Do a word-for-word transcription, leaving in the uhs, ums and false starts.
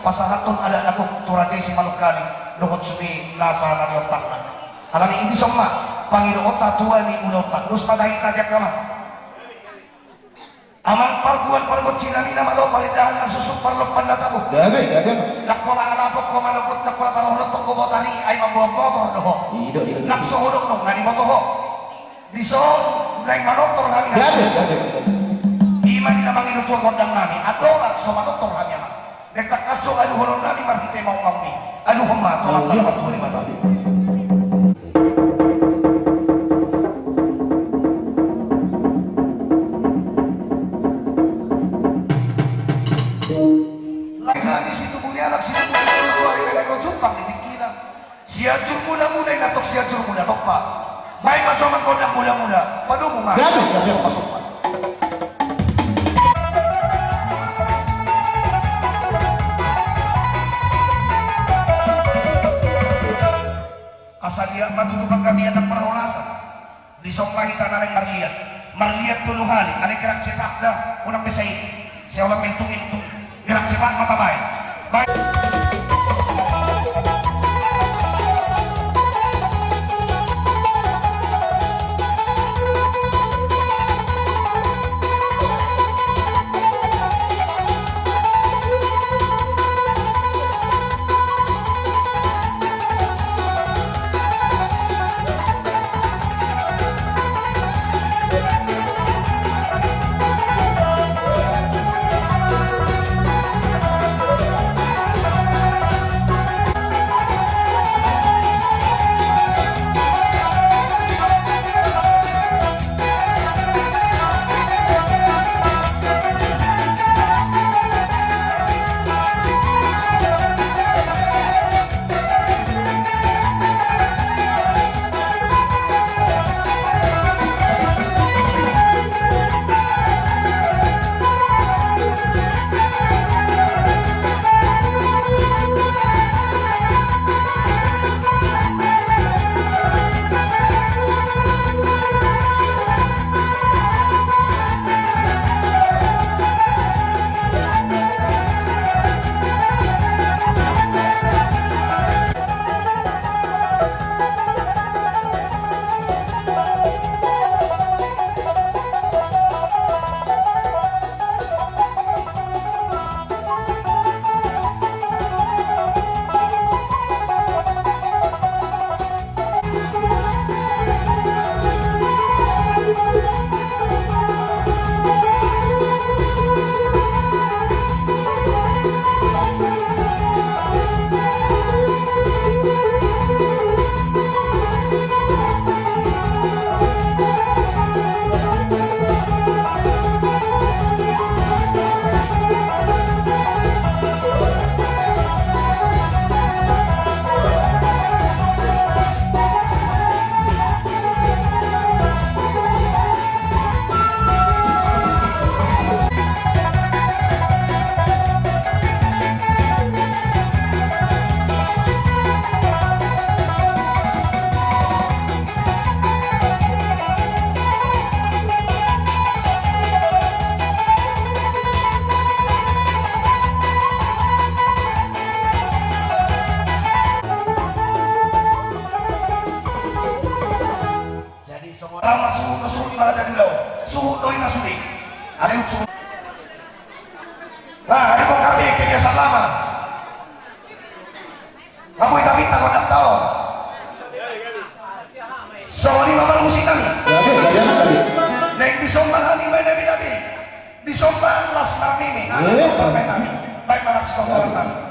Pasahathon adat na gok tu raja i Simalungun dohot sude nasa na di ontangna. Alani i dison ma pangidoonta tu ulaonta, dos ma tahi tabiak ma. Amang pargual pargonsi nami na malo, parindahan na suksuk, parlompan na tabo. Gabe, gabe. Ndang pola alapok ho manogot, ndang pola taruhon tong ho botari, ai mamboan motor do ho. Ido, ido, ido. Ndang so hudok nunga diboto ho. Dison naeng manortor hami. Gabe, gabe. Ima ninna mangido tu gondang nami, andorang so manortor hami, amang. Naeng tangkas do aluhonon nami marhite maungaung i. Aluhon ma tu Amanta na martua Debata. Lae nami situbu ni anak, situbu ni anak, ari na naeng ro jumpang di tingkina. Sianjur Mulamula, inna tong Sianjur Mula Tompa. Baen ma jo amang gondang mulamula, padomu ma. Gabe, gabe. Somba, somba. Asa liat ma tutu panggabean nang parhorasan. Dison ma hita na naeng marliat. Marliat tolu hali, alai gerak cepat da, unang be sai. Sai holan meltung-meltung. Gerak cepat ma tabaen. Baen. Jadi songon sama suhut, suhut ibarat jadi lau. Suhut do ina sude. Ada yang suhut. Nah, ada bongkar di kebiasaan lama. Abu ita minta kau ndak tahu. Songon i ma parmusik nami. Jadi, jadi, jadi. Naeng disomba hami ma nami-nami. Disomba las marmimi. Eh. Baik, baik, baik.